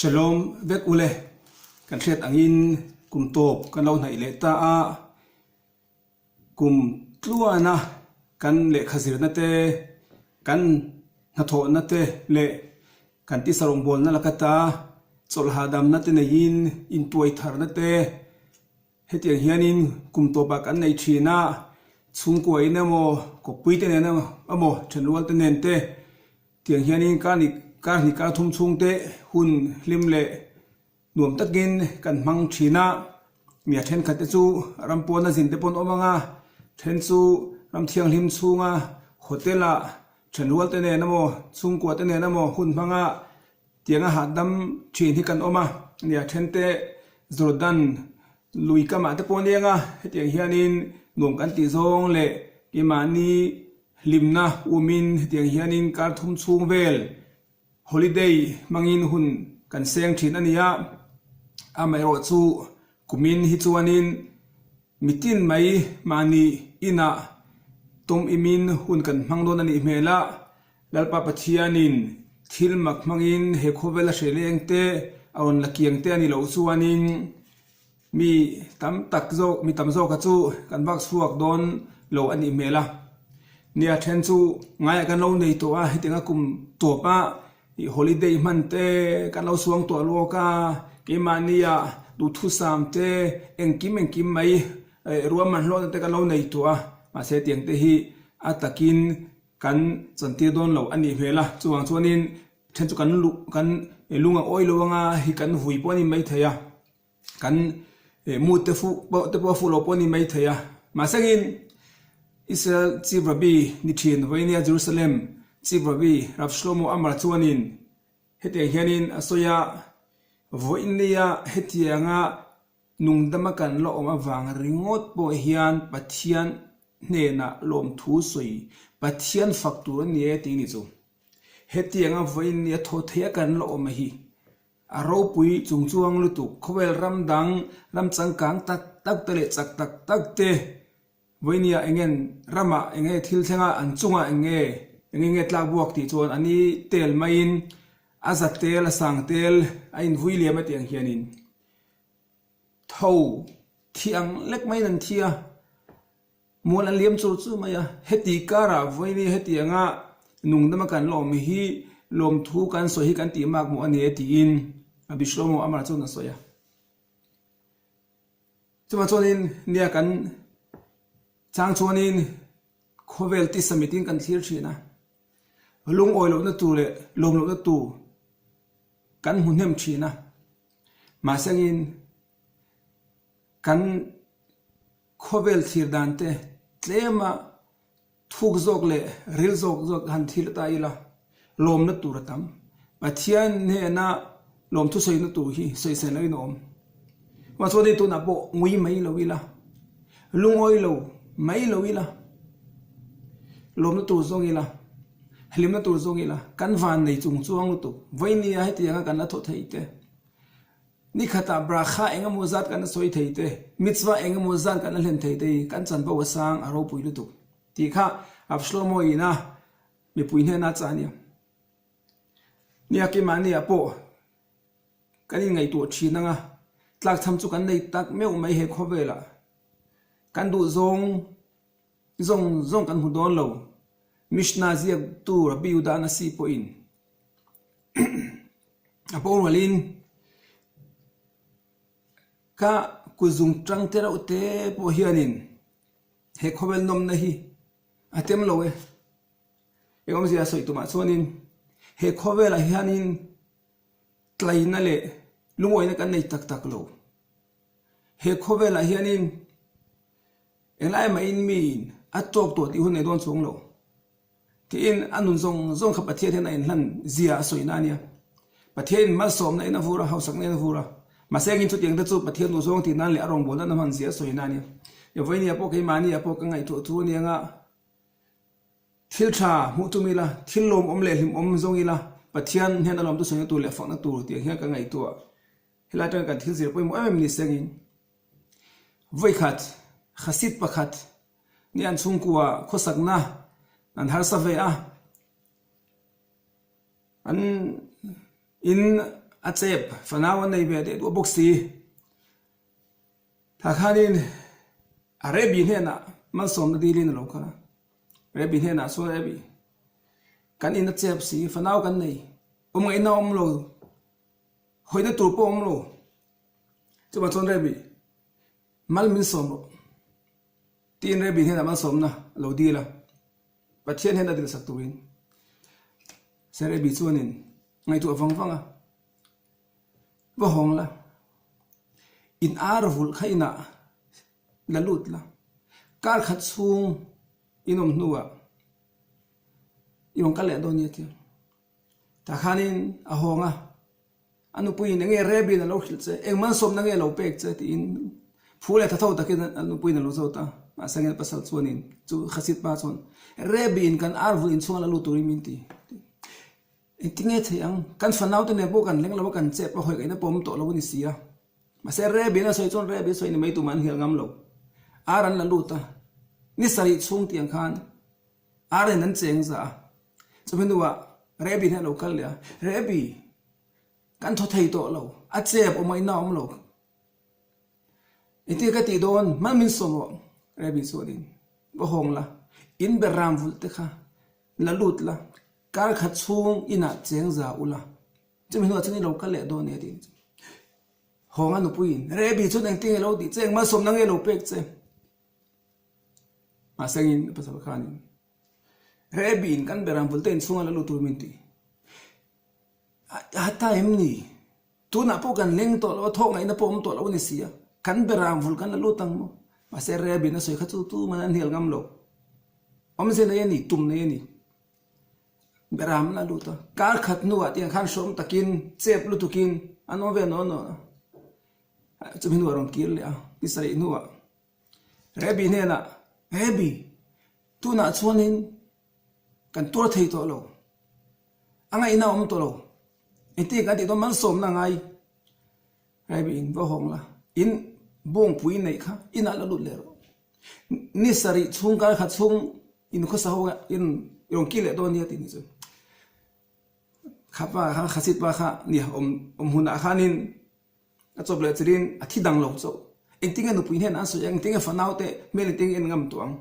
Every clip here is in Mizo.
Shalom vek ule, kan hriat angin kum tawp kan lo hnaih leh ta a, kum tluana kan lehkha zirna te, kan hnathawhna te leh kan tisa rawngbawlna lakata chawlh hahdamna te neiin intuai tharna te, Hetiang hianin kum tawpah kan nei thin a, chhungkuain emaw, kawppui te nen emaw, thenrual te nen te, tiang hianin kar ni kar hnih kar thum chhung te hun hlim leh nuam takin kan hmang thin a. Mi a thenkhat te chu ram pawna zin te pawh an awm ang a, then chu ram thianghlim chhunga hotel ah thenrual te nen emaw, chhungkua te nen emaw hun hmanga Tianga hahdam thin hi kan awm a, nia thente Jordan lui kamah te pawh a nia hetiang hianin nuam kan tih zawng leh keimahni hlimna umin hetiang hianin kar thum chhung vel holiday hmangin hun kan seng thin a ni a, amaherawh chu kumin hi chuanin mitin mai mahni inah tawm imin hun kan hmang dawn a nih hmel a. Lalpa Pathianin thil mak hmangin he khawvel a hre leng te, a rawn la kiang te a ni loh chuanin mi tam tak zawk, mi tam zawka chu kan vak chhuak dawn lo a nih hmel a. Nia then chu ngaiah kan lo nei tawh a, hetianga kum tawpa ih holiday hman te kan lo suang tawh lawk a, keimahnia duhthusam te engkim engkim mai ruahman hlawhna te kan lo nei tawh a, mahse tiang te hi a takin Kan chantir dawn lo a nih hmel a, chuvang chuanin then chu kan luh kan lung a awi lo anga hi kan vui pawh a ni mai thei a, kan mood te fuh pawh te pawh a fuh lo pawh a ni mai thei a. Mahsengin Israel Chief Rabbi ni thin vawinia Jerusalem Chief Rabbi Rav Shlomo Amar chuanin hetiang hianin a sawi a, Vawinia hetianga Nungdama kan la awm avang ringawt pawh hian Pathian hnenah lawmthu sawi Pathian fak tur a ni e tih ni chu. Hetianga vawiin a thaw theia kan la awm hi a ropui chungchuang lutuk khawvel ram dang ram changkang tak tak te leh chak tak tak te vawinia engen ramah enge thil thlenga an chungah enge enge nge tlak buak tih chuan a ni tel maiin a za tel a sang tel a invui liam a tih ang hianin. Tho thi ang lek maiin an thi a, mual an liam chur chur mai a, heti karah vawiin heti anga nungdama kan la awm hi lawmthu kan sawi hi kan tih mak maw a ni e tiin Rabbi Shlomo Amar chuan a sawi a. Chuvang chuanin nia kan chang chuanin khawvel tisa mitin kan thlir thin a, lungawi lohna tur leh lawm lohna tur kan hmu hnem thin a, mahsengin kan khawvel thlir dan te tlema thuk zawk leh ril zawk zawk han thil ta ila lawmna tur a tam. Pathian hnena lawmthu sawina tur hi sawisel loin a awm. Mahse hei tunah pawh ngui mai lo ila, lungawi lo mai lo ila, lawmna tur zawng ila, hlimna tur zawng ila, kan van nei chung chuang lutuk, vawinia hetianga kan la thaw thei te, ni khatah brakha eng emaw zat kan la sawi thei te, mitzvah eng emaw zat kan la hlen thei te hi kan chanvo a sang a ropui lutuk tih kha Rav Shlomo ina mipui hnena chah a nia. Nia keimahniah pawh Kan inngaihtuah thin anga tlakchham chu kan nei tak meuh mai he khawvelah. Kan duh zawng zawng zawng kan hmu dawn lo. Mishnah ziaktu Rabbi Yehuda Nasi pawhin a borualin ka kuzung tang te reuh te pawh hianin he khawvel nawmna hi a tem lo e. Eng awmzia sawi tumah chuanin he khawvelah hianin Tlaina leh lungawina kan nei tak tak lo. He khawvelah hianin englai mahin miin a tawk tawh tih hun nei dawn chuang lo. Tiin a nun zawng zawng kha Pathian hian a inhlan zia a sawina a nia. Pathianin malsawmna in a vur a, hausakna in a vur a. Mahse engin chutiang te chu Pathian duh zawng tih nan leh a rawngbawlna nan a hman zia a sawina a nia. Vawinia pawh keimahni ah pawh ka ngaihtuah thu a nia nga. Thil tha hmuh tum ila, thil lawmawm leh hlimawm zawng ila, Pathian hian a lawmtu sawina tur leh fakna tur tih ang hian ka ngaihtuah. Helai atanga kan thil zir pawimawh em em ni sengin vawikhat Hasid pakhat nih an chhungkua khawsakna an harsa ve a, an in. A chep fanau an nei ve deh duah bawk si. Tah khanin a Rebbi hnenah malsawmna dilin a lo kal a. Rebbi hnenah chuan Rebbi, kan in a chep si, fanau kan nei, awm ngaihna a awm lo, hawina tur pawh a awm lo. Chuvang chuan Rebbi, mal min sawm rawh. Tiin Rebbi hnenah malsawmna a lo dil a, Pathian hnena dilsak turin. Sir Rebbi chuanin ngaihtuah vang vang a, Va hawng la, in ar vulh kha inah la lut la, kar khat chhung in awm hnuah i rawn kal leh dawn nia tia. Tah khanin a hawng a, a nupuiin eng nge Rebin a lo hrilh che, eng malsawmna nge a lo pek che tiin phu leh thatho takin a nupuiin a lo zawt a. Mahse nge pasal chuanin chu Khasit pa chuan Rebin kan ar vulh inchhunga la lut turin min ti. Engtinge thei ang? Kan fanaute nen pawh kan leng lo a, kan chep a, hawi kaihna pawh awm tawh lo a ni si a. Mahse Rebin a sawi chuan Rebin a sawi ni mai tumah an hnial ngam lo. Ar an la lut a, ni sarih chhung tiang khan ar in an cheng za a. Chumi hnuah Rebin hi a lo kal leh a, Rebi, kan thaw thei tawh lo, a chep awm a inna awm lo. Engtinge ka tih dawn? Hman min sawm rawh, Rebin chuanin va hawng la, in ber ram vulh te kha la lut la, Kar khat chhung inah cheng za ula, chumi hnuah chuan i lo kal leh dawn e tiin chu Hawnga nupuiin Rebi chuan engtin nge lo tih che, engmah sawmna nge lo pek che? Mahsengin a pasal khanin Rebiin kan ber ang vulte inchhunga la lut tur min ti. A ta em ni? Tunah pawh kan leng tawh lo a, thawk ngaihna pawh awm tawh lo a ni si a, kan ber ang vul kan la lut ang maw? Mahse Rebiin a sawi kha chu tuman an hnial ngam lo. Awmze nei a ni, tum nei a ni. Beram la lut a, kar khat hnuah tiang khan hrawm takin chep lutukin an awm ve nawn nawn a, chumi hnuah a rawn kir leh a, ni sarih hnuah Rebi hnenah, Rebi, tunah chuanin kan tuar thei tawh lo, a ngaihna a awm tawh lo, engtin kan tih dawn malsawmna a ngai, Rebi in va hawng la, in bawngpui neih kha inah la lut leh rawh. Ni sarih chhung kar khat chhung in khawsa ho in rawn kil leh dawn nia tih ni chu. Kha pa kha khasit pa kha ni awm awm hunah khanin a chawp leh chirin a thi dang lo chauh. Engtinge nupui hnenah an sawi ang, engtinge fanau te hmel engtinge en ngam tawh ang.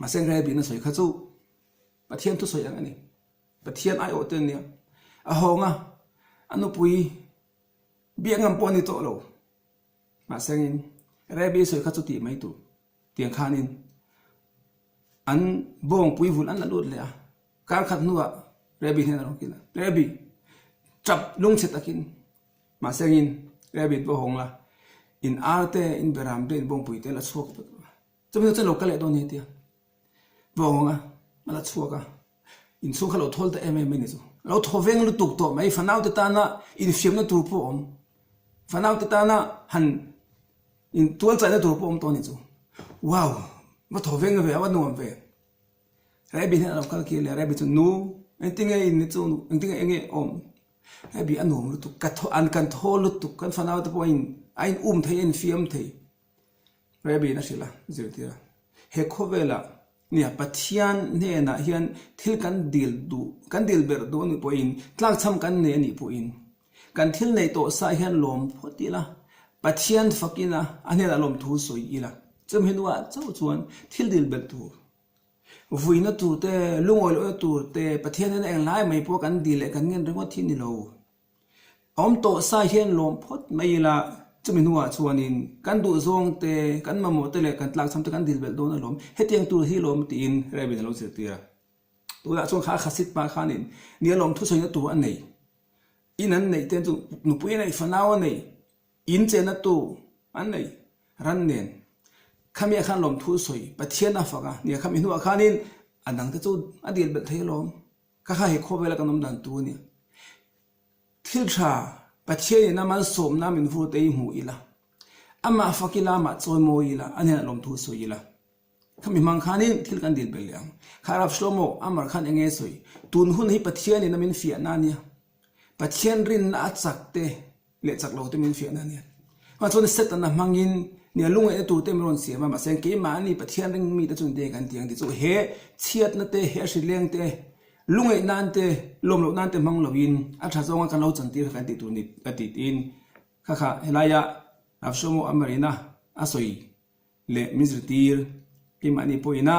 Mahse Rebin a sawi kha chu Pathian thusawi ang a ni. Pathian aiawh te ania. A hawng a, a nupui biak ngam pawh a ni tawh lo. Mahsengin, Rebbe sawi kha chu tih mai tur tiang khanin an bawngpui vulh an la lut leh a, kar khat hnuah Rebbe hnenah a rawn kil a, Rebbe, tap lungchhe takin mahsengin Rebbe pawh hawng la, in ar te, in beram te, in bawngpui te la chhuak vek a, chumi hnu chuan lo kal leh dawn nia tia bawng a a la chhuak a, inchhung kha lo thawl ta em em mai ni chu, lo thaw veng lutuk tawh mai, fanaute tana infiamna tur pawh a awm, fanaute tana han in tual chaihna tur pawh a awm tawh a ni chu, wow va thaw veng ve a va nuam ve, Rebbi hian a lo kal kir leh a, Rebbi chu nu engtinge in ni chu engtinge enge awm, Rebbi a nuam lutuk ka thaw an kan thaw lutuk kan fanaute pawh a in a in um thei a infiam thei. Rebbe in a hrilh a, zirtir a. He khawvelah nia Pathian hnenah hian thil kan dil duh, kan dil ber duh a nih pawhin, tlakchham kan nei a nih pawhin, kan thil neih tawh sa hian lawm phawt ila, Pathian fakin a, a hnenah lawmthu sawi ila. Chumi hnuah chauh chuan thil dil belh tur, vuina tur te, lungawi lohna tur te, Pathian hnena englai mai pawh kan dil leh kan ngen ringawt hi ni lo. Awm tawh sa hian lawm phawt mai ila, chumi hnuah chuanin kan duhzawng te, kan mamawh te leh kan tlakchham te kan dil belh dawn alawm. Hetiang tur hi lawm tiin Rebin a lo zirtir a. Tunah chuan kha khasit pa khanin nia lawm thusawina tur a nei. In an neih te chu nupui a nei, fanau a nei, in chenna tu an nei, ran nen. Khamiah khan lawm thu sawi Pathian a fak a, nia khami hnuah khanin a dangte chu a dil belh thei alawm. Ka kha he khawvela kan awm dan tu a nia. Thil tha Pathian in a malsawmna min vur te hi hmu ila, amah fak ila, amah chawimawi ila, a hnenah lawmthu sawi ila. Khami hmang khanin thil kan dil belh leh ang. Kha Rav Shlomo Amar khan eng nge sawi? Tun hun hi Pathian in a min fiahna a nia. Pathian rinna a chak te leh chak lo te min fiahna a nia. Chuvang chuan Setana hmangin nia lungaihna tur te min rawn siam a, mahse keimahni Pathian ring mite chuan te kan ti ang tih chu he chhiatna te, he hrileng te. Lungaih nan te, lawm loh nan te hmang loin a tha zawnga kan lo chantir kha kan tih tur ni a ti tiin kha kha helaia Avshomo Amarina a sawi leh min zirtir keimahni pawhin a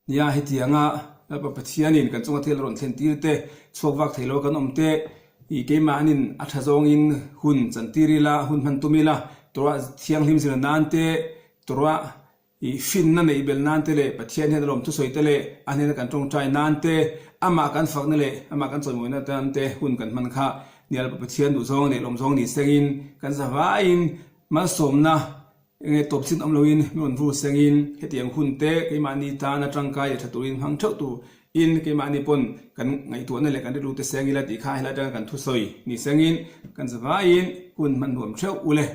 nia hetianga Lalpa Pathianin kan chunga thil a rawn thlen tir te, chhuak vak thei lo kan awm te, ih keimahnin a tha zawngin hun chantir ila, hun hman tum ila, Torah thianghlim zir nan te, Torah Ih finna neih bel nan te leh Pathian hian a lawm thusawi te leh a hnena kan tawngtai nan te, amah kan fakna leh amah kan chawimawina tan te hun kan hman kha Nialpa Pathian duhzawng leh lawmzawng ni sengin kan zavaiin malsawmna enge tawpchin awm loin min rawn vur sengin hetiang hun te keimahni tana tangkai leh tha turin hmang theuh tur in keimahni pawn kan ngaihtuahna leh kan rilru te seng ila tih kha helai atanga kan thusawi ni sengin kan zavaiin hun hman nuam theuh ule.